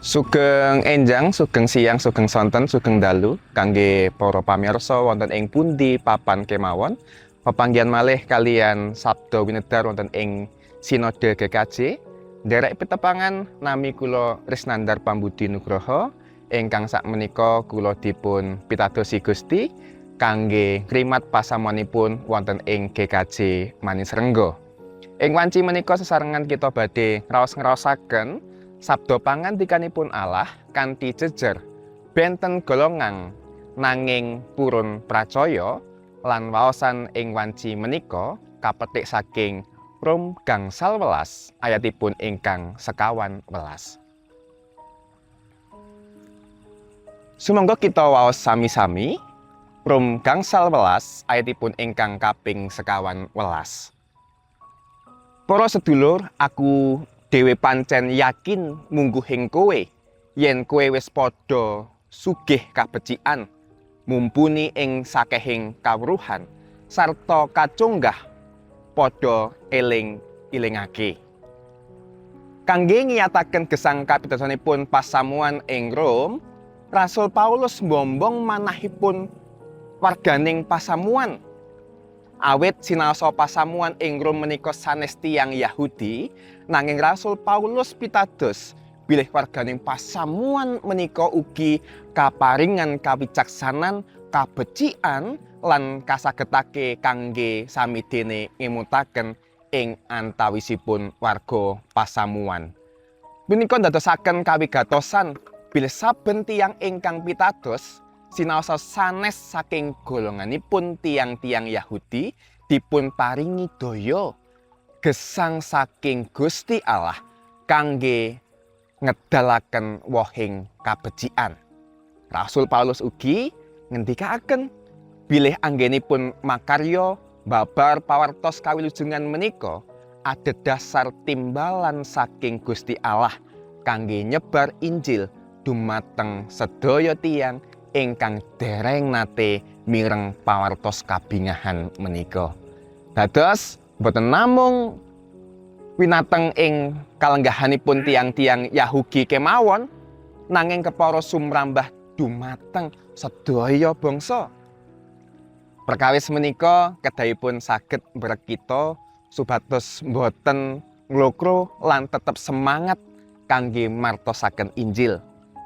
Sugeng enjang, sugeng siang, sugeng sonten, sugeng dalu kangge para pamirsa wonten ing pundi papan kemawon. Pepanggihan malih kaliyan Sabda Winedar wonten ing Sinode GKJ. Nderek pitepangan, nami kula Risnandar Pambudi Nugroho ingkang sakmenika kula dipun pitadosi Gusti kangge ngrimat pasamuanipun wonten ing GKJ Manisrenggo. Ing wanci menika sesarengan kita badhe ngraos-ngraosaken sabda pangandikanipun Allah kanthi jejer benten golongan nanging purun pracaya, lan waosan ing wanci menika kapetik saking Rom 18 ayatipun ingkang 21. Sumangga kita waos sami-sami Rom 18 ayatipun ingkang kaping 21. Para sedulur, aku dhewe pancen yakin mungguhing kowe yen kowe wis padha sugih kabecikan, mumpuni ing sakehing kawruhan sarta kacunggah padha eling ilingake. Kangge ngiyataken gesang kapitadosanipun pasamuan ing Rom, Rasul Paulus mbombong manahipun warganing pasamuan. Awit sinaosa pasamuan ing Rom menika sanes tiyang Yahudi, nanging Rasul Paulus pitados bilih warganing pasamuan menika ugi kaparingan kawicaksanan, kabecikan lan kasagetake kangge sami dene ngemutaken ing antawisipun warga pasamuan. Punika ndadosaken kawigatosan bilih saben tiyang ingkang pitados sinaosa sanes saking golonganipun tiyang-tiyang Yahudi dipun paringi daya gesang saking Gusti Allah kangge ngedalaken wohing kabecikan. Rasul Paulus ugi ngendikaaken bilih anggenipun makarya babar pawartos kawilujengan menika adhedhasar timbalan saking Gusti Allah kangge nyebar Injil dumateng sedaya tiyang ingkang dereng nate mireng pawartos kabingahan menika. Dados boten namung winateng ing kalenggahanipun tiyang-tiyang Yahudi kemawon, nanging kepara sumrambah dumateng sedaya bangsa. Perkawis menika kedahipun saged mbrek kita supados boten nglokro lan tetep semangat kangge martosaken Injil.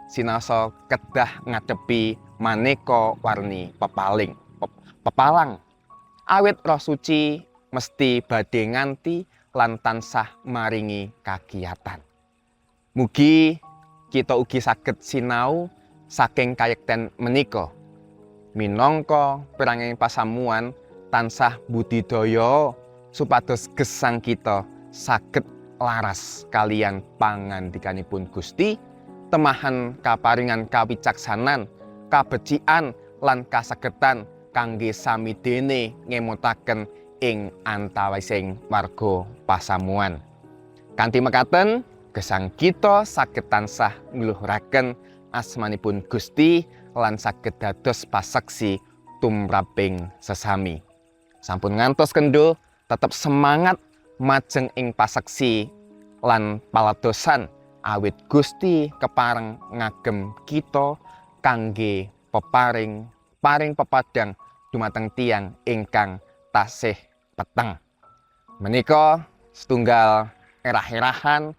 Sinaosa kedah ngadepi maneka warni pepalang. Awit Roh Suci mesti badhe nganti lan tansah maringi kagiyatan. Mugi kita ugi saged sinau saking kayekten menika. Minangka peranging pasamuan tansah budidaya supados gesang kita saged laras kaliyan pangandikanipun Gusti, temahan kaparingan kawicaksanan, kabecikan lan kasagetan kangge sami dene ngemutaken ing antawising warga pasamuan. Kanthi mekaten, gesang kita saged tansah ngluhuraken asmanipun Gusti lan saged dados paseksi tumraping sesami. Sampun ngantos kendho, tetep semangat majeng ing paseksi lan paladosan, awit Gusti kepareng ngagem kita kangge peparing paring pepadang dumateng tiyang ingkang tasih peteng. Menika setunggal erah-erahan,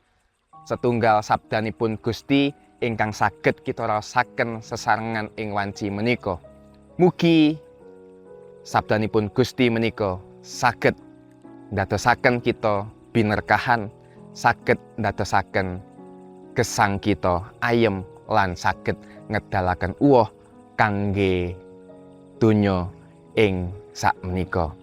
setunggal sabdanipun Gusti ingkang saged kita raosaken sesarengan ing wanci menika. Mugi sabdanipun Gusti menika saged ndadosaken kita binerkahan, saged ndadosaken gesang kita ayem lan saged ngedalaken uwoh kangge donya ing sakmenika.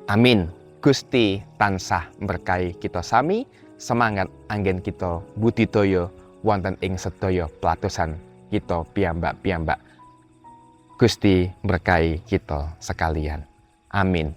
Amin. Gusti tansah berkahi kita sami. Semangat anggen kita budidaya wonten ing sedaya pelatosan kita piyambak-piyambak. Gusti berkahi kita sekalian. Amin.